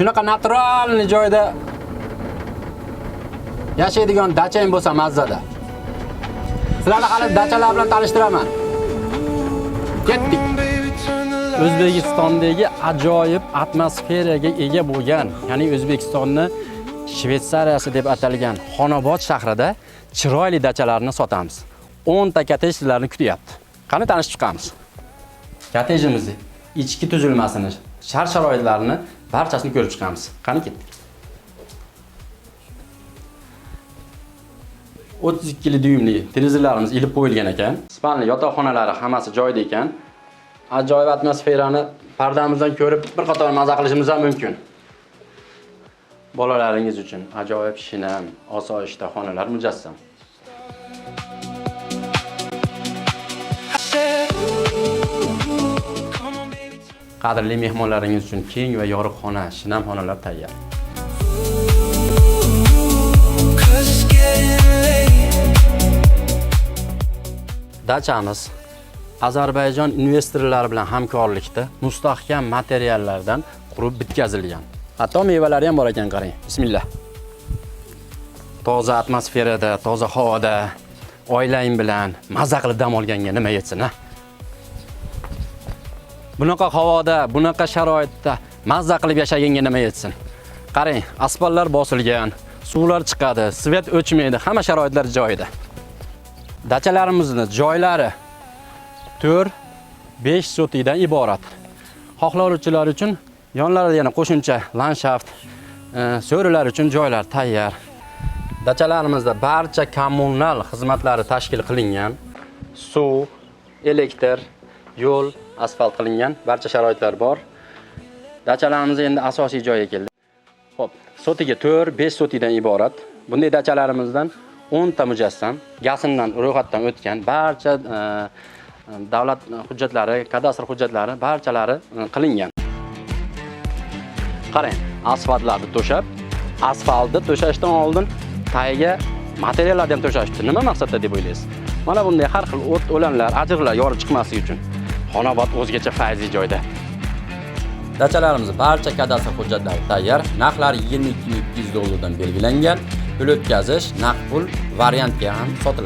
Shunaqa naturalniy joyda yashaydigan dachang bo'lsa mazzada. Sizlarni hali dachalar bilan tanishtiraman. Ketdik. O'zbekistondagi ajoyib atmosferaga ega bo'lgan, ya'ni O'zbekistonni Shvetsariyasi deb atalgan Xonobod shahrida chiroyli dachalarni sotamiz. 10 ta kottej sizlarni kutyapti. Qani tanishib chiqamiz. Kottejimizni ichki tuzilmasini, shart-sharoitlarini barchasini ko'rib chiqamiz. Qani ketdik. 32 dyuymli televizorlarimiz ilib qo'yilgan ekan. Spanli yotoqxonalari hammasi joyida ekan. Ajoyib atmosferani pardamizdan ko'rib bir qator maza qilishimiz ham mumkin. Bolalaringiz uchun ajoyib shinam, osoyishta xonalar mujassam. Qadrli mehmonlaringiz uchun keng va yorug' xona, shinam xonalar tayyor. Dachamiz Ozarbayjon investorlari bilan hamkorlikda mustahkam materiallardan qurib bitkazilgan. Hatto mevalari ham bor ekan, qarang. Bismillah. Toza atmosferada, toza havoda oilang bilan maza qilib dam olganga nima yetsin, ha? Bunaqa havoda, bunaqa sharoitda mazza qilib yashaganga nima yetsin? Qarang, asfaltlar bosilgan, suvlar chiqadi, svet o'chmaydi, hamma sharoitlar joyida. Dachalarimizni joylari 4-5 sotikdan iborat. Xohlovchilar uchun yonlarida yana qo'shimcha landshaft, so'rilar uchun joylar tayyor. Dachalarimizda barcha kommunal xizmatlari tashkil qilingan. Suv, elektr, yo'l asfalt qilingan, barcha sharoitlar bor. Dachalarimiz endi asosiy joyga keldi. Xo'p, sotiga 4-5 sotikdan iborat. Bunday dachalarimizdan 10 ta mujassam, gasindan ro'yxatdan o'tgan, barcha davlat hujjatlari, kadastr hujjatlari barchalari qilingan. Qarang, asfaltlarni to'shab, asfaltni to'shashdan oldin tagiga materiallarni ham to'shashdi. Nima maqsadda deb o'ylaysiz? Mana bunday har xil o't o'lanlar, ajriqlar yorib chiqmasligi uchun. Xonobod o'zgacha fayzli joyda. Dachalarimiz barcha kadastr hujjatlari tayyor. Narxlari $22,200 dan belgilangan. Pul o'tkazish, naqd pul variantga ham sotiladi.